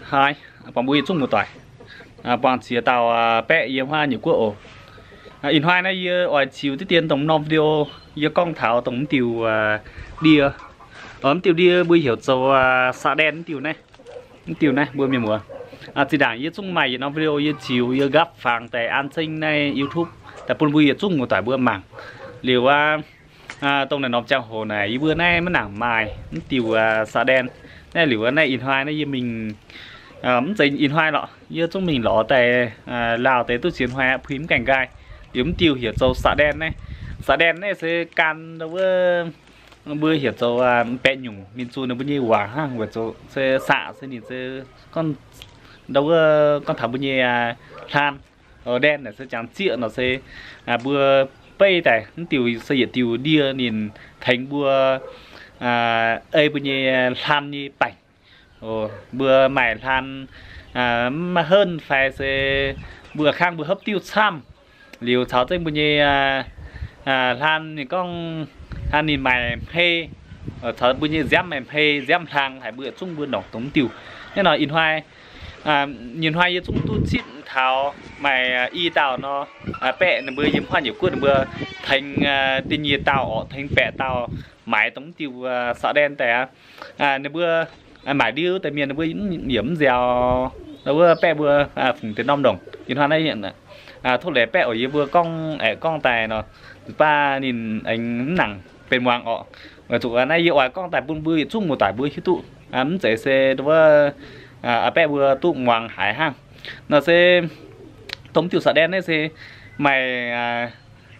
Haih, buangh mbuo yietc zungv muoz-doic, buangh ziex dauh baeqv yiem huaav nyei guoqv oc. Ih hnoi naaiv yie oix ziux diqv dien dongh norm video, yie gorngv taux dongh mv diuh ndie. Mv diuh ndie mbuo heuc zoux sa'ndaen mv diuh naaiv. Mv diuh naaiv mbuo mienh muoz, zinh ndaangc yie zungv maaih yietc norm video yie ziux yie nqapv fangx daaih an zengv naaiv YouTube daaih bun mbuo yietc zungv muoz-doic mbuo mangc. Liuz aqv, dongh naaiv norm ziangh hoc naaic yie mbuo naaiv maiv nangc maaih mv diuh sa'ndaen. Naaiv liuz aqv, naaiv ih hnoi naaiv yie mingh, mv zeiz ih hnoi lorqc, yie zungv mingh lorz daaih, lauh deix duqv ziex hnoi aqv, puix mv gaengh nqaai. Liuz mv diuh heuc zoux sa'ndaen naaiv. Sa'ndaen naaiv se gan ndau wuov, mbuo heuc zoux baeqc nyungc, mingh zuqc ninh mbuo nyei waac hnangv weic zuqc se saqc se ninh se gorngv ndau wuov gorngv taux mbuo nyei hlaan. Ndaen naaic se jangx zieqv nor se mbuo beiv daaih mv diuh se yietc diuh ndie ninh tengx mbuo ei mbuo nyei hlaan nyei baengc. Mbuo maaih hlaan maiv henv fai se mbuo kangv mbuo hopv diuh camv, liuz caux zengv mbuo nyei hlaan ninh gorngv hlaan ninh maaih hmei, caux mbuo nyei nziaamv maaih hmei, nziaamv hlang haic, mbuo zungv mbuo nongc dongh mv diuh. Naaiv nor ih hnoi, ih hnoi yie zungv duqv zipv taux maaih i dauh nor, baeqv ninh mbuo yiem huaav nyei guoqv ninh mbuo tengx da'nyeic dauh orqc, tengx baeqc dauh maaiz dongh mv diuh sa'ndaen daaih aqv. Ninh mbuo maaic ndie wuov deix mienh ninh mbuo yaac mv nziaaux ndau wuov baeqv mbuo fungc deix norm nongc. Ih hnoi naaiv tov leiz baeqv oc, yie mbuo gorngv aeqv gorngv daaih nor, baac ninh aengx mv nangc benx muangx orqc. Weic zuqc naaiv yie oix gorngv daaih bun mbuo yietc zungv muoz-doic mbuo hiuv duqv, mv zeiz se ndau wuov baeqv mbuo duqv muangx haiz hnangv. Nor se dongh mv diuh sa'ndaen naaiv se maaih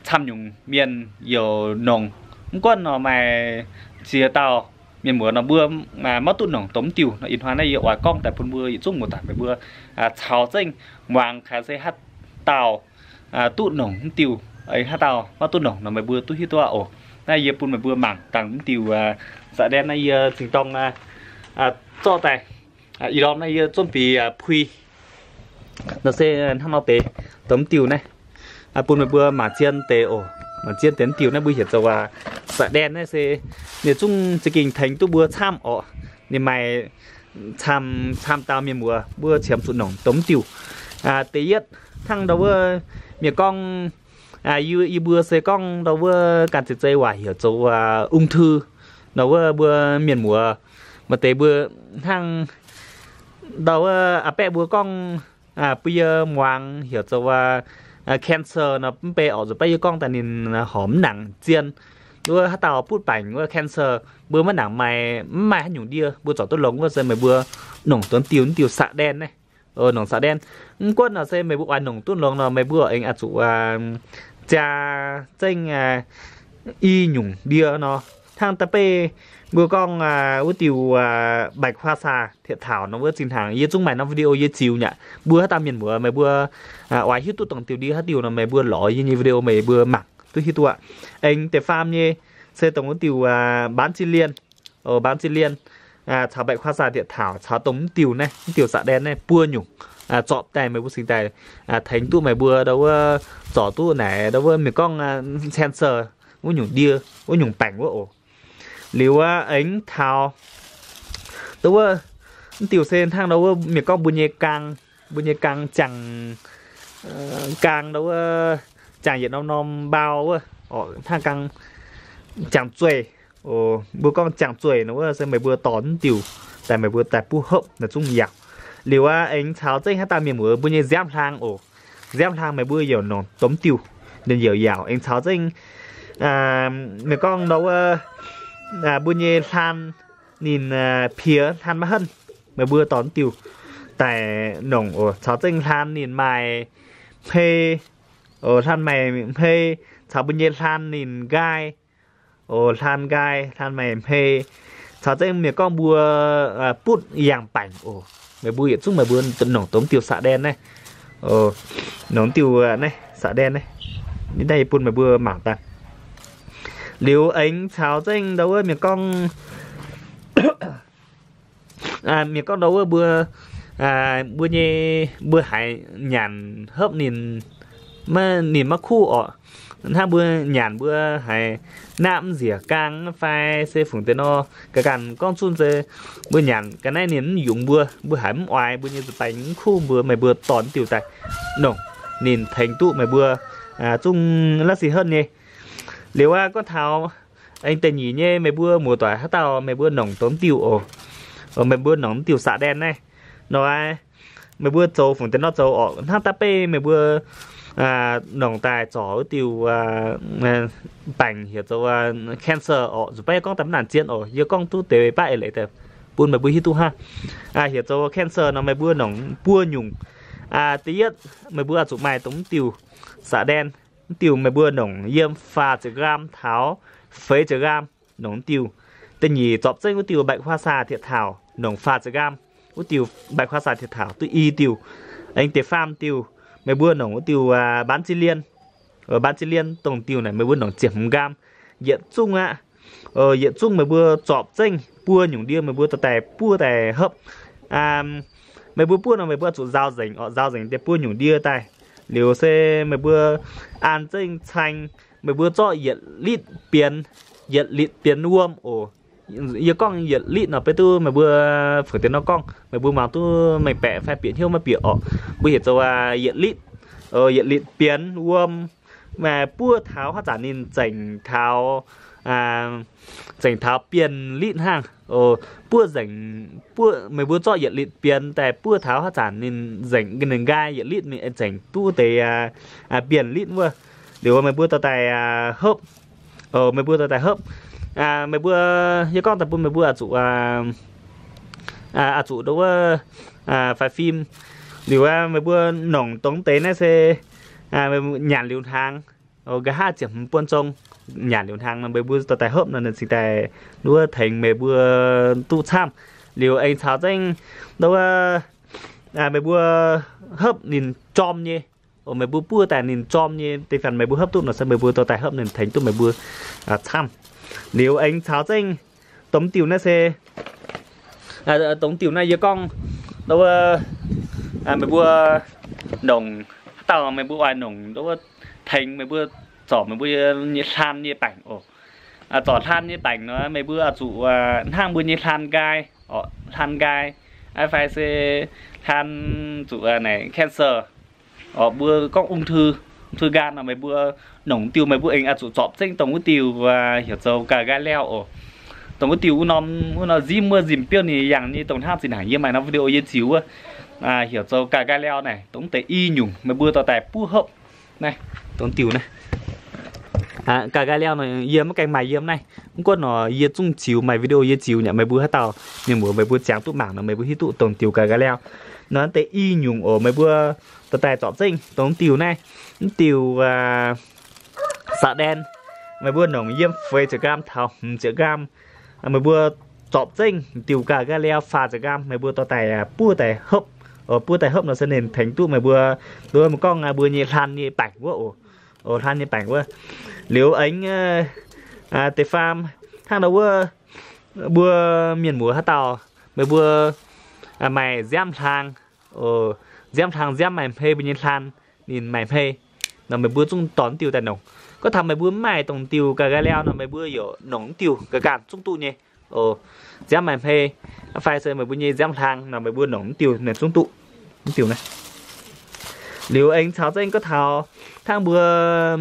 camv nyungc mienh youc nongc. Mv gunv nor maaih ziex dauh mienh muoz nor mbuo maiv duqv nongc dongh mv diuh. Nor ih hnoi naaiv yie oix gorngv daaih bun mbuo yietc zungv muoz-doic meih mbuo caux zengv muangx kaaix se haaix dauh duqv nongc mv diuh, aengx haaix dauh maiv duqv nongc nor meih mbuo duqv hiuv duqv oc. Naaiv yie bun meih mbuo mangc dangh mv diuh sa'ndaen naaiv yie zingh dorng zorqv daaih. Ih ndorm naaiv yie zunv bieqc puix nor se hnangv nor deix dongh mv diuh naaiv. Bun meih mbuo mangc zien deix oc. Mangc zien deix mv diuh naaiv mbuo heuc zoux sa'ndaen naaiv se ninh zungv za'gengh tengx duqv mbuo camv orqc. Ninh maaih camv, camv dauh mienh muoz mbuo qiemx zuqc nongc dongh mv diuh. Da'yietv hnangv ndau wuov mienh gorngv, yie mbuo se gorngv ndau wuov ganh zeiz zei waac heuc zoux ung thư. Ndau wuov mbuo mienh muoz maaih deix mbuo hnangv ndau wuov a'baeqv mbuo gorngv, bun yie muangx heuc zoux cancer nor mv bei orqc, nzuonx baav yie gorngv daaih ninh horpc mv nangc zien. Wuov haaix dauh butv baengc wuov cancer, mbuo maiv nangc maaih, mv maaih haaix nyungc ndie mbuo zorc duqv longx wuov se meih mbuo nongc dongh diuh, diuh sa'ndaen naaiv. Nongc sa'ndaen. Mv gunv nor se meih mbuo oix nongc duqv longx nor meih mbuo aengx oix zuqc jaa zengv i nyungc ndie nor. Hnangv da'beiv mbuo gorngv wuov diuh ใบข่าสาก thietc taux nor wuov zinh hnaangx yie zungv maaih norm video yie ziux nyei aqv. Mbuo haaix dauh mienh muoz meih mbuo oix hiuv duqv dongh diuh ndie haaix diuh nor meih mbuo lorz yie nyei video meih mbuo mangc duqv hiuv duqv aqv. Aengx da'faam nyei se dongh wuov diuh บานสีเรือน โอ้ บานสีเรือน caux ใบข่าสาก thietc taux caux dongh mv diuh naaiv, mv diuh sa'ndaen naaiv buo nyungc zorpc daaih meih mbuo cingx daaih tengx duqv meih mbuo ndau wuov zorc duqv naaic ndau wuov mienh gorngv cancer wuov nyungc ndie, wuov nyungc baengc wuov oc. Liuz aqv aengx taux ndau wuov mv diuh se hnangv ndau wuov mienh gorngv mbuo nyei gaang, mbuo nyei gaang jangx, gaang ndau wuov jangx yietc norm norm mbau wuov, hnangv gaang jangx zueih. Mbuo gorngv jangx zueih nor wuov se meih mbuo dorh mv diuh daaih meih mbuo daaih buov hopv naaiv zungv yaauc. Liuz aqv aengx caux zengv haaix dauh mienh muoz mbuo nyei nziaamv hlang oc. Nziaamv hlang meih mbuo yaac nongc dongh mv diuh, ninh yaac yaauc. Aengx caux zengv mienh gorngv ndau wuov mbuo nyei hlaan ninh piex hlaan maiv henv, meih mbuo dorh mv diuh daaih nongc oc. Caux zengv hlaan ninh maaih hmei, hlaan maaih hmei, caux mbuo nyei hlaan ninh nqaai, hlaan nqaai, hlaan maaih hmei, caux zengv mienh gorngv mbuo butv yangh baengc oc. Meih mbuo yietc zungv meih mbuo nongc dongh mv diuh sa'ndaen naaiv, nongc mv diuh naaiv sa'ndaen naaiv, naaiv yie bun meih mbuo mangc daaih. Liuz aengx caux zengv ndau wuov mienh gorngv, mienh gorngv ndau wuov mbuo, mbuo nyei, mbuo haiz nyanc hopv ninh Maiv, ninh maiv kuv orqc. Hnangv mbuo nyanc mbuo haiz naaiv mv nzieqc gaang fai se fungc deix nor, ga'ganh gorngv zunv se mbuo nyanc ga'naaiv ninh mv yungz mbuo, mbuo haiz mv oix, mbuo nyei nzuih baengx mv kuv mbuo, meih mbuo dorh diuh daaih nongc, ninh tengx duqv meih mbuo zungv la'sic hotv nyei. Liuz aqv, gorngv taux aengx da'nyeic nyei, meih mbuo muoz-doic haaix dauh meih mbuo nongc dongh diuh oc, meih mbuo nongc diuh saqv-ndaen naaiv nor, meih mbuo zoux fungc deix nor zoux orqc, hnangv da'beiv meih mbuo nongc daaih zorc wuov diuh baengc heuc zoux cancer orqc. Nzunc baav yie gorngv daaih mv naanc zien oc, yie gorngv duqv deix baav eix leiz daaih bun meih mbuo hiuv duqv hnangv. Heuc zoux cancer nor meih mbuo nongc buo nyungc. Da'yietv, meih mbuo oix zuqc maaih dongh mv diuh saqv-ndaen. Mv diuh meih mbuo nongc yiem faah ziepc nqaam taux feix ziepc nqaam nongc mv diuh. Da'nyeic, zorpc zengv wuov diuh mbaeqc huaa saa thietc taux nongc faah ziepc nqaam. Wuov diuh mbaeqc huaa saa thietc taux duqv i diuh. Aengx da'faam diuh, meih mbuo nongc wuov diuh mbaan zilien. Mbaan zilien dongh diuh naaic meih mbuo nongc ziepc hmz nqaam. Yietc zungv aqv, yietc zungv meih mbuo zorpc zengv buo nyungc ndie meih mbuo dorh daaih buov daaih hopv. Meih mbuo buov nor meih mbuo oix zuqc nzaaux nzengc orqc, nzaaux nzengc deix buo nyungc ndie daaih. Liuz se meih mbuo an zengv caeng, meih mbuo zorqv yietc litv bienx, yietc litv bienx wuom oc. Yie gorngv yietc litv nor beiv duqv meih mbuo fungc deix nor gorngv, meih mbuo mangc duqv mengh baeqc fai bieqc hnyouv maiv bieqc orqc. Mbuo heuc zoux yietc litv, yietc litv bienx wuom, buov taux haaix zanc ninh zengc taux, zengc taux bienh litv hnangv. Buov nzengc, buov, meih mbuo zorqv yietc litv bienx daaih buov taux haaix zanc ninh nzengc, ninh nqaai yietc litv mingh zengc duqv deix bienh litv wuov. Liuz meih mbuo dorh daaih hopv. Meih mbuo dorh daaih hopv. Meih mbuo, yie gorngv daaih bun meih mbuo oix zuqc, oix zuqc ndo wuov faix fim. Liuz meih mbuo nongc dongh deix naaiv se nyanc liuz hnaangx, nqa'haav ziepc hmz buonv zong nyanc liuz hnaangx nor meih mbuo dorh daaih hopv nor ninh cingx daaih ndo wuov tengx meih mbuo duqv camv. Liuz aengx caux zengv ndo wuov meih mbuo hopv ninh jorm nyei. Meih mbuo buov daaih ninh jorm nyei deix fanh meih mbuo hopv duqv nor se meih mbuo dorh daaih hopv ninh tengx duqv meih mbuo camv. Liuz aengx caux zengv dongh diuh naaiv se, dongh diuh naaiv yie gorngv ndo wuov, meih mbuo nongc, haaix dauh meih mbuo oix nongc ndo wuov tengx meih mbuo zorc meih mbuo nyei hlaan nyei baengc oc. Zorc hlaan nyei baengc nor meih mbuo oix zuqc hnangv mbuo nyei hlaan nqaai, hlaan nqaai, fai se hlaan zuqc naaic cancer, mbuo gorngv ung thư, ung thư gan nor meih mbuo nongc diuh meih mbuo aengx oix zuqc zorpc zengv dongh wuov diuh heuc zoux ga'nqaai laauh oc. Dongh wuov diuh wuov norm, wuov norm nzimv wuov nzimv biouv ninh yangh nyei dongh hnangv zinh hnaangx yie maaih norm video yie ziux wuov, heuc zoux ga'nqaai laauh naaic, dongh deix i nyungc meih mbuo dorh daaih buov hopv naaiv, dongh diuh naaiv. Ga'nqaai laauh nor yie maiv gaengh maaih yiem naaiv. Mv gunv nor yie zungv ziux, maaih video yie ziux nyei, meih mbuo haaix dauh mienh muoz meih mbuo ziangx duqv mangc nor meih mbuo hiuv duqv dongh diuh ga'nqaai laauh. Nor deix i nyungc oc, meih mbuo dorh daaih zorpc zengv dongh diuh naaiv, mv diuh saqv-ndaen, meih mbuo nongc yiem feix ziepc nqaam taux hmz ziepc nqaam. Meih mbuo zorpc zengv diuh ga'nqaai laauh faah ziepc nqaam, meih mbuo dorh daaih buov daaih hopv. Buov daaih hopv nor se ninh tengx duqv meih mbuo, ndo wuov meih gorngv mbuo nyei hlaan nyei baengc wuov oc. Hlaan nyei baengc wuov. Liuz aengx deix faam hnangv ndo wuov, mbuo mienh muoz haaix dauh meih mbuo maaih nziaamv hlang, nziaamv hlang nziaamv maaih hmei, mbuo nyei hlaan ninh maaih hmei nor meih mbuo zungv dorh diuh daaih nongc. Gorngv taux meih mbuo mv maaih dongh diuh ga'nqaai laauh nor meih mbuo yaac nongc diuh ga'ganh zungv duqv nyei. Nziaamv maaih hmei, fai se meih mbuo nyei nziaamv hlang nor meih mbuo nongc diuh ninh zungv duqv. Diuh naaiv. Liuz aengx caux zengv gorngv taux hnangv mbuo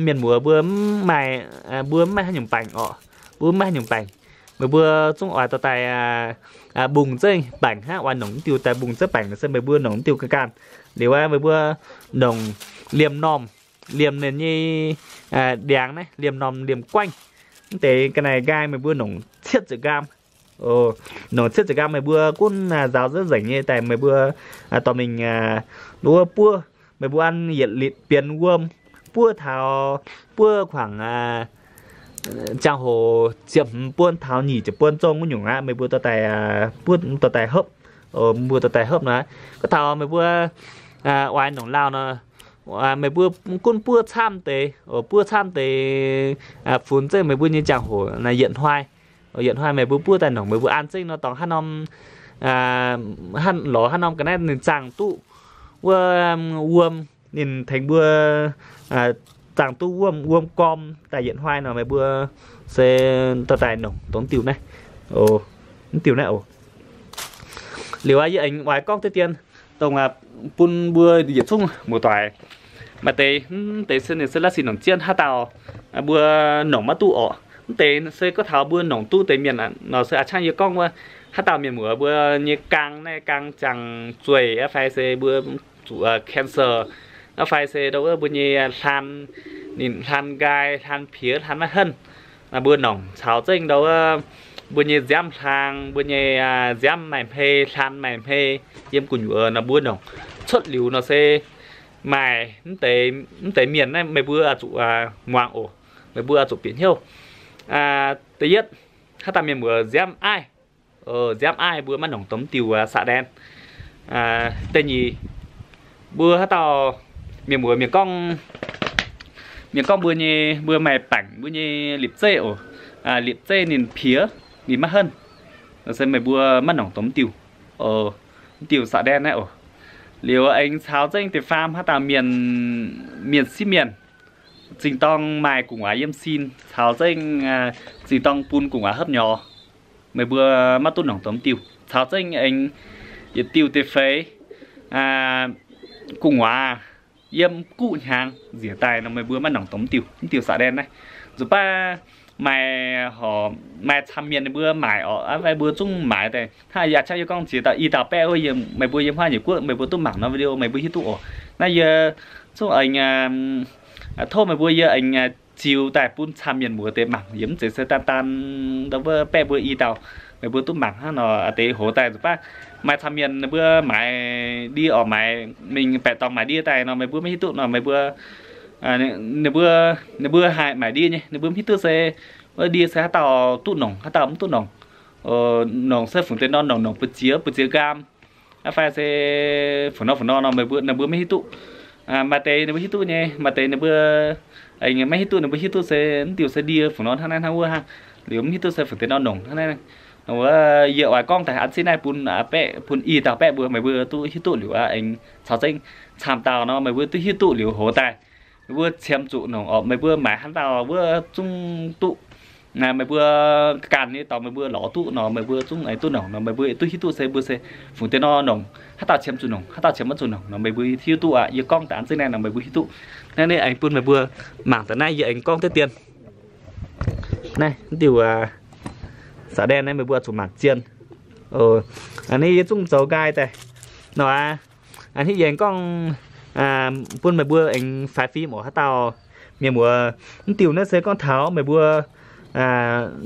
mienh muoz mbuo mv maaih, mbuo mv maaih haaix nyungc baengc orqc, mbuo mv maaih haaix nyungc baengc, meih mbuo zungv oix dorh daaih mbungh zengv baengc hnangv, oix nongc diuh daaih mbungh zengv baengc nor se meih mbuo nongc diuh ga'ganh. Liuz meih mbuo nongc liemh normh, liemh ninh nyei ndiangx naaiv, liemh normh liemh guaengv. Mv deix ga'naaiv nqaai meih mbuo nongc cietv ziepc nqaam. Nongc cietv ziepc nqaam meih mbuo gunv nzaaux nzengc nyei daaih meih mbuo dorh mingh wuov buov, meih mbuo an yietc litv bienx wuom, buov taux, buov kuangc ziangh hoc ziepc hmz buonv taux nyic ziepc buonv zong wuov nyungc aqv, meih mbuo dorh daaih, buov dorh daaih hopv. Mbuo dorh daaih hopv nor, gorngv taux meih mbuo oix nongc lauh nor, meih mbuo gunv buov camv deix, buov camv deix funx zengv meih mbuo nyei ziangh hoc naaiv yietc hnoi. Yietc hnoi meih mbuo buov daaih nongc, meih mbuo an zengv nor dorngx haaix norm, lorz haaix norm ga'naaiv ninh zaangh duqv wuov wuom, ninh tengx mbuo zaangc duqv wuom, wuom gorm daaih yietc hnoi nor, meih mbuo se dorh daaih nongc dongh mv diuh naaiv. Mv diuh naaiv oc. Liuz aqv, yie aengx oix gorngv deix dien, dongh bun mbuo yietc zungv muoz-doic maaih deix, mv deix se ninh se la'sic nongc jienv haaix dauh mbuo nongc maiv duqv orqc. Mv deix se gorngv taux mbuo nongc duqv deix mienh nor se a'ciangv yie gorngv wuov, haaix dauh mienh muoz mbuo nyei gaang naaiv gaang ziangh zueih fai se mbuo zuqc cancer fai se ndau wuov mbuo nyei hlaan, ninh hlaan nqaai, hlaan piex, hlaan maiv henv, mbuo nongc caux zengv ndau wuov mbuo nyei nziaamv hlaang, mbuo nyei nziaamv maaih hmei, hlaan maaih hmei, yiem gu'nyuoz nor mbuo nongc cuotv liuz nor se maaih mv deix mienh naaiv meih mbuo oix zuqc muangx oc. Meih mbuo oix zuqc bieqc hnyouv. Da'yietv, haaix dauh mienh muoz nziaamv aiv, nziaamv aiv mbuo maiv nongc dongh mv diuh sa'dien. Da'nyeic, mbuo haaix dauh mienh muoz mienh gorngv, mienh gorngv mbuo nyei, mbuo maaih baengc mbuo nyei lipc zeiv oc. Lipc zeiv ninh piex, ninh maiv henv, se meih mbuo maiv nongc dongh mv diuh, mv diuh sa'dien naaiv oc. Liuz aengx caux zengv deix faam haaix dauh mienh, mienh sieqv mienh zingh dorng maaih gu'nguaaz yiem sin caux zengv zingh dorng bun gu'nguaaz hopv nyorx, meih mbuo maiv duqv nongc dongh mv diuh. Caux zengv aengx yietc diuh deix feix gu'nguaaz yiem guv hnyangx nzieqc daaih nor meih mbuo maiv nongc dongh mv diuh, mv diuh sa'dien naaiv. Nzuqc baav maaih horc, maaih camv mienh ninh mbuo maaic orqc, fai mbuo zungv maaiz daaih. Hnangv yie a'ciangv yie gorngv ziex dauh i dauh baeqv wuov, meih mbuo yiem huaav nyei guoqv meih mbuo duqv mangc nor video meih mbuo hiuv duqv oc. Naaiv yie zungv aengx tov meih mbuo yie aengx ziux daaih bun camv mienh muoz deix mangc, yie mv zeiz se daan daan ndau wuov baeqv mbuo i dauh, meih mbuo duqv mangc hnangv nor deix hoz daaih nzuqc baav maaih camv mienh ninh mbuo maaiz ndie orqc, maaiz mingh baeqc dorngx maaiz ndie daaih nor meih mbuo maiv hiuv duqv nor meih mbuo, ninh mbuo, ninh mbuo haih maaiz ndie nyei, ninh mbuo mv hiuv duqv se wuov ndie se haaix dauh duqv nongc, haaix dauh mv duqv nongc. Nongc se fungc deix nor nongc, nongc buoz-ziex, buoz-ziex nqaam, fai se fungc nor fungc nor nor meih mbuo, ninh mbuo maiv hiuv duqv. Maaih deix ninh mbuo hiuv duqv nyei, maaih deix ninh mbuo maiv hiuv duqv, ninh mbuo hiuv duqv se mv diuh se ndie fungc nor hnangv naaiv hnangv wuov hnangv. Liuz mv hiuv duqv se fungc deix nor nongc hnangv naaiv. Nor wuov yie oix gorngv daaih an zinh naaiv bun baeqv, bun i dauh baeqv mbuo, meih mbuo duqv hiuv duqv liuz aqv, aengx caux zengv camv dauh nor meih mbuo duqv hiuv duqv liuz hoz daaih, meih mbuo qiemx zuqc nongc orqc, meih mbuo maaiz haaix dauh wuov zungv duqv. Meih mbuo ganh nyei dorngx meih mbuo lorz duqv nor meih mbuo zungv aengx duqv nongc nor meih mbuo duqv hiuv duqv se mbuo se fungc deix nor nongc, haaix dauh qiemx zuqc nongc, haaix dauh qiemx maiv zuqc nongc nor meih mbuo hiuv duqv aqv. Yie gorngv daaih an zinh naaiv nor meih mbuo hiuv duqv. Naaiv ninh aengx bun meih mbuo mangc daaih naaiv yie aengx gorngv deix dien. Naaiv diuh sa'dien naaiv meih mbuo zuqc mangc zien. Aa, yie zungv zoux nqaai daaih nor aqv. Hnangv yie aengx gorngv bun meih mbuo aengx faix fim oc haaix dauh mienh muoz. Mv diuh naaiv se gorngv taux meih mbuo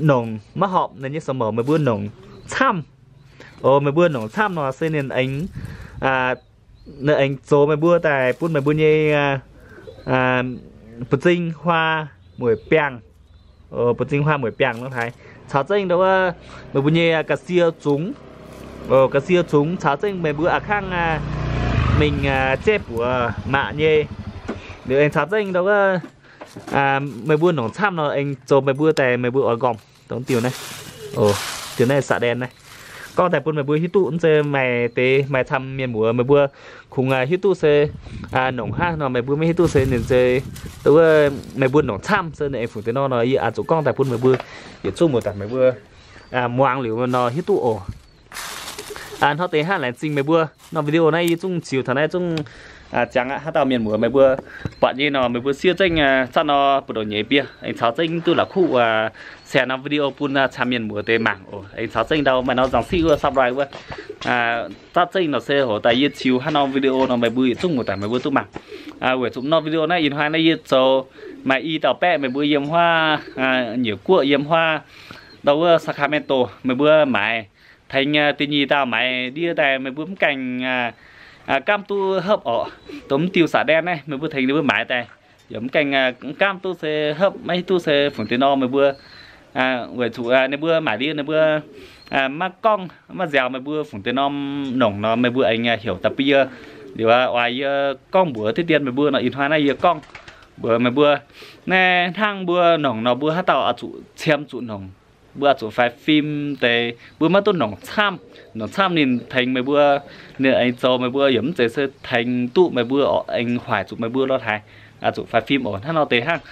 nongc maiv horpc, ninh nyei สมอง meih mbuo nongc camv. Meih mbuo nongc camv nor se ninh aengx, ninh aengx zoux meih mbuo daaih bun meih mbuo nyei buoz-zing huaa mueic biangh. Buoz-zing huaa mueic biangh nor haaix, caux zengv ndau wuov meih mbuo nyei ga'sie zungx, ga'sie zungx caux zengv meih mbuo a'kangv mingh jeiv buoz maac nyei. Liuz aengx caux zengv ndau wuov meih mbuo nongc camv nor aengx zoux meih mbuo daaih meih mbuo oix nqormh dongh diuh naaiv. Diuh naaiv สะแดน naaiv. Gorngv daaih bun meih mbuo hiuv duqv, mv zeiz maaih deix maaih camv mienh muoz meih mbuo kungx hiuv duqv se nongc hnangv nor meih mbuo maiv hiuv duqv se ninh se, wuov, meih mbuo nongc camv se ninh aengx fungc deix nor nor yie oix zuqc gorngv daaih bun meih mbuo yietc zungv muoz-doic meih mbuo muangx liuz nor hiuv duqv oc. Hnoi deix hnangv laengz zingh meih mbuo nor, video naaiv yie zungv ziux taux naaiv zungv ziangx aqv. Haaix dauh mienh muoz meih mbuo buatc nyei nor meih mbuo siev zengv zatv nor buoz-ndoqv nyeiz bieqc, aengx caux zengv duqv la'kuqv share nor video bun camv mienh muoz deix mangc oc. Aengx caux zengv ndau maaih nor nzangc siqv wuov subscribe wuov, zatv zengv nor se hoc daaih yie ziux haaix norm video nor meih mbuo yietc zungv muoz-doic meih mbuo duqv mangc. Weic zuqc nor video naaiv ih hnoi naaiv yie zoux maaih i dauh baeqv meih mbuo yiem huaav nyiec guoqv yiem huaav ndau wuov Sacramento meih mbuo maaiz tengx da'nyeic dauh maaiz ndie daaih meih mbuo mv gaengh gaamv duqv hopv orqc. Dongh mv diuh สะแดน naaiv meih mbuo tengx ninh mbuo maaiz daaih yaac mv gaengh gaamv duqv se hopv, maiv hiuv duqv se fungc deix nor meih mbuo, weic zuqc ninh mbuo maaic ndie ninh mbuo maiv gorngv maiv nziaaux meih mbuo fungc deix norm nongc nor meih mbuo aengx heuc da'bie liuz oix yie gorngv mbuox deix dien meih mbuo nor ih hnoi naaiv yie gorngv mbuox meih mbuo. Naaiv hnangv mbuo nongc nor mbuo haaix dauh oix zuqc qiemx zuqc nongc. mbuo oix zuqc faix fim deix, mbuo maiv duqv nongc camv. Nongc camv ninh tengx meih mbuo, ninh aengx zoux meih mbuo yaac mv zeiz se tengx duqv meih mbuo, oix aengx hoic zuqc meih mbuo lorh haaix. Oix zuqc faix fim oc. Hnangv nor deix hnangv.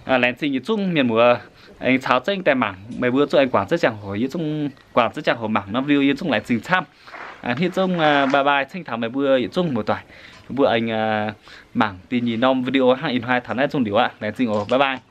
Laengz zingh yietc zungv mienh muoz aengx caux zengv daaih mangc, meih mbuo zungv aengx guangc zengv ziangh hoc, yie zungv guangc zengv ziangh hoc mangc norm video, yie zungv laengz zingh camv. Hnangv zungv bye bye, ceng taux meih mbuo yietc zungv muoz-doic, mbuo aengx mangc da'nyeic norm video hnangv ih hnoi taux naaiv zungv liuz aqv. Laengz zingh oc, bye bye.